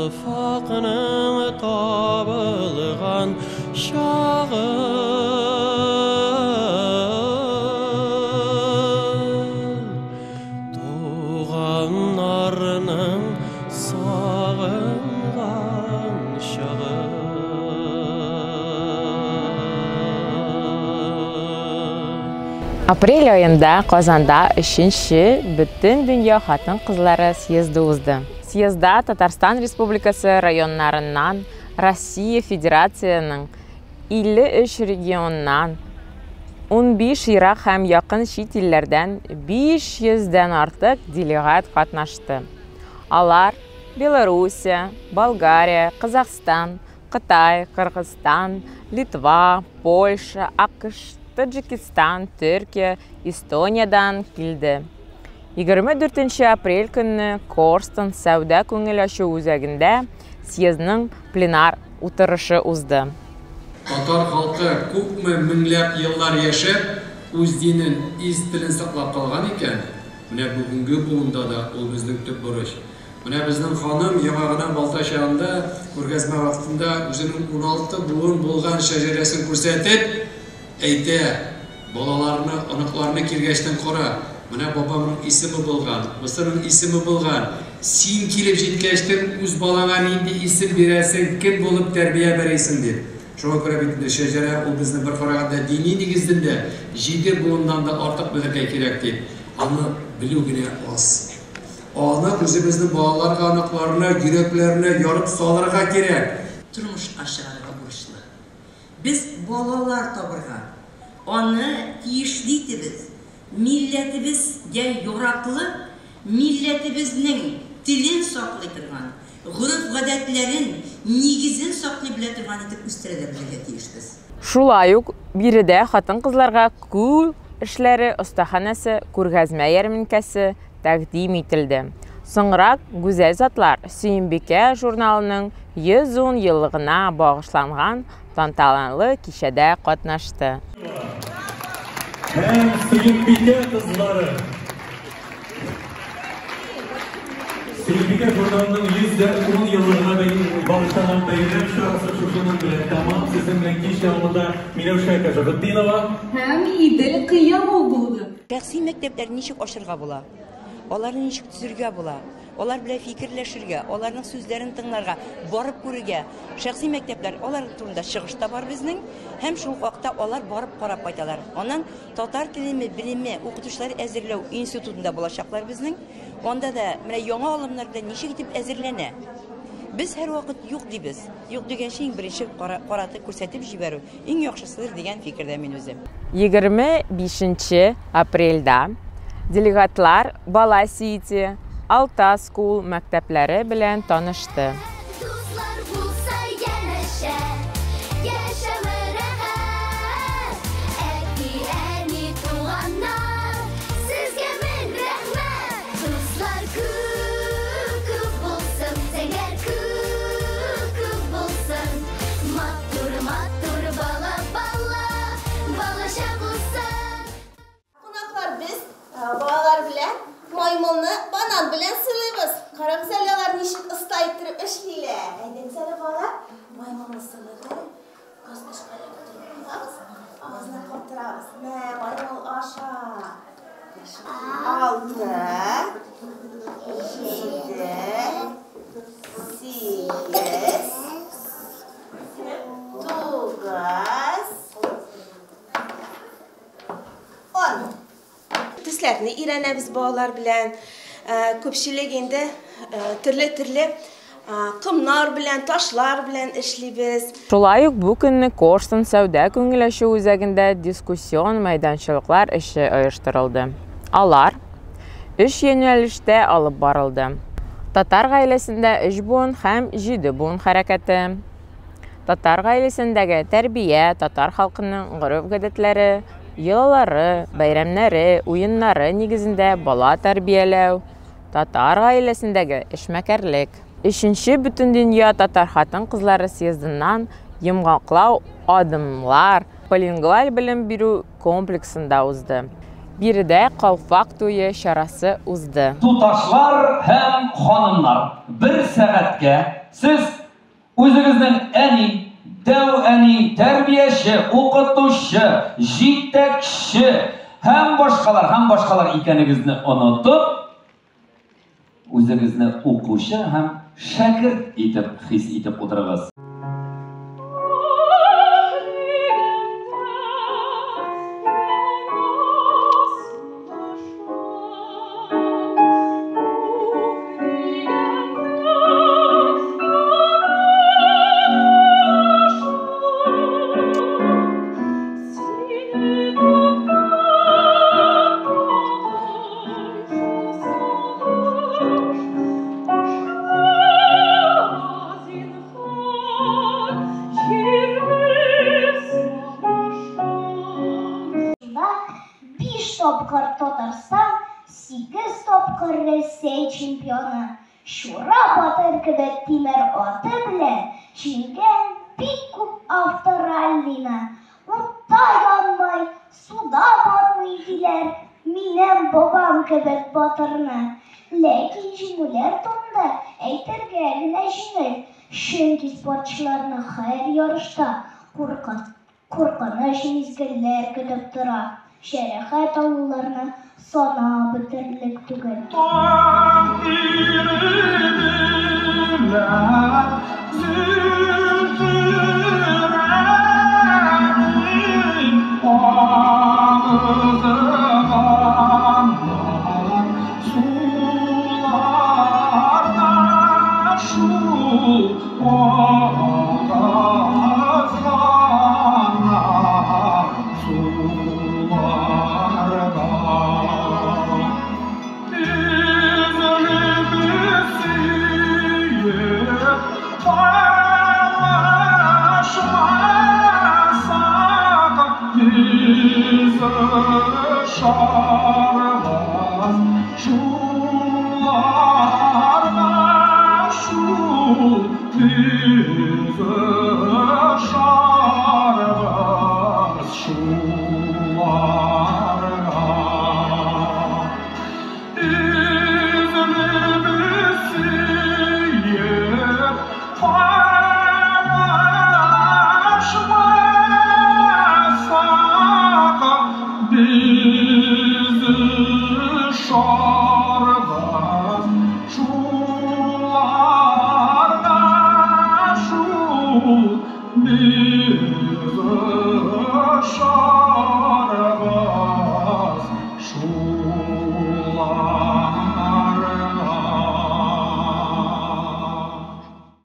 Калфакның табылган чагы. Туганнарның сагынган чагы. Апрель аенда Казанда өченче Бөтендөнья хатын-кызлары съезды узды. Съездда Татарстан Республикасы районнарыннан, Россия Федерацияның 53 регионыннан, 15 ерак һәм якын чит илләрдән 500 дән артык делегат катнашты. Алар Белоруссия, Болгария, Казахстан, Кытай, Кыргызстан, Литва, Польша, АКШ, Таджикистан, Төркия, Эстониядән килде. 24 нче апрель көнне Корстон сәүдә-күңел ачу үзәгендә съездның пленар утырышы узды. Татар халкы күпме меңләп еллар яшәп, үз динен, из телен саклап калган икән, менә бүгенге буында да ул безнең төп бурыч. Менә безнең ханым яңа гына Балтач янында күргәзмә вакытында үзенең 16 буын булган шәҗәрәсен күрсәтеп әйтә, Балаларны, оныкларны килгәчтен кара, менә бабаңның исеме булган, бусының исеме булган, син килеп җиткәчтен үз балаңа нинди исем бирәсең, кем булып тәрбия бәрисең, дип. Шуңа күрә бит инде шәҗәрә ул безнең бер караганда дини нигезден дә җиде буыннан да артык белергә кирәк дип. Аны белү генә аз. Аны үзебезнең балаларга, оныкларына, йөрәкләренә ярып салырга кирәк. Тормышка чыгарырга бурычлы. Без балалар табырга, аны тиешле итебез, милләтебезгә яраклы, милләтебезнең телен саклый торган, гореф-гадәтләрен, нигезен саклый белә торган итеп үстерә дә белергә тиешбез. Шулай ук биредә хатын-кызларга кул эшләре остаханәсе, күргәзмә ярминкәсе тәкъдим ителде. Соңрак гүзәл затлар Сөембикә журналының 110 еллыгына багышланган тантаналы кичәдә катнашты. Һәм Сөембикә кызлары. Сөембикә журналының 110 еллыгына багышланган бәйрәм чарасы шушының белән тәмам. Сезнең белән кич дәвамында Миләүшә Кәшәфетдинова һәм Идел Кыямов булды. Шәхси мәктәпләрне ничек ачырга була? Аларны ничек төзергә була? Алар белән фикерләшергә, аларның сүзләрен тыңларга, барып күрергә. Шәхси мәктәпләр, алар турында чыгыш та бар безнең, һәм шул ук вакытта алар барып карап кайталар. Аннан татар телеме, белеме, укытучылар әзерләү институтында булачаклар безнең. Анда да менә яңа алымнар белән ничек итеп әзерләнә. Без һәрвакыт юк дибез. Юк дигәнче иң беренче караты күрсәтеп җибәрү иң яхшысыдыр дигән фикердә мин үзем. 25 нче апрельдә делегатлар Бала Сити, Алта Скул мәктәпләре белән танышты. Дуслар булса янәшә, яшәве рәхәт. Әти, әни, туганнар, сезгә мең рәхмәт. Дуслар күп, күп булсын, зәңгәр күк күк булсын. Матур, матур бала, бала, балачак булсын. Кунаклар, без балалар белән маймылны банан белән сыйлыйбыз. Карагыз әле, алар ничек оста иттереп эшлиләр. Әйдәгез әле, балалар, маймылны сыйлыйк әле. Косточканы күтәреп куябыз, авызына каптырабыз. Мә, маймыл аша. Алты, җиде, сигез, тугыз, ун. Төсләрне өйрәнәбез балалар белән. Күпчелек инде төрле-төрле комнар белән, ташлар белән эшлибез. Шулай ук бу көнне Корстон сәүдә-күңел ачу үзәгендә дискуссион мәйданчылыклар эше оештырылды. Алар өч юнәлештә алып барылды, Татар гаиләсендә өч буын һәм җиде буын хәрәкәте, Татар гаиләсендәге тәрбия, татар халкының гореф-гадәтләре, йолалары, бәйрәмнәре, уеннары нигезендә бала тәрбияләү, татар гаиләсендәге эшмәкәрлек. Өченче Бөтендөнья татар хатын-кызлары съездыннан йомгаклау Адымнар полингваль белем бирү комплексында узды. Биредә Калфак туе чарасы узды. Туташлар һәм ханымнар, бер сәгатькә Сез үзегезнең әни, дәү әни, тәрбияче, укытучы, җитәкче һәм башкалар икәнегезне онытып, үзегезне укучы һәм шәкерт итеп хис итеп утырыгыз. Тапкыр Татарстан, 8 тапкыр Рәсәй чемпионы. Шура батыр кебек тимер аты белән җиңгән бик күп автораллины. Утта янмый, суда батмый диләр минем бабам кебек батырны. Ләкин җиңүләр турында әйтергә генә җиңел, чөнки спортчыларны һәр ярышта куркыныч мизгелләр көтеп тора. Җәрәхәт алуларны санап бетерлек түгел. Bizi şarmaz.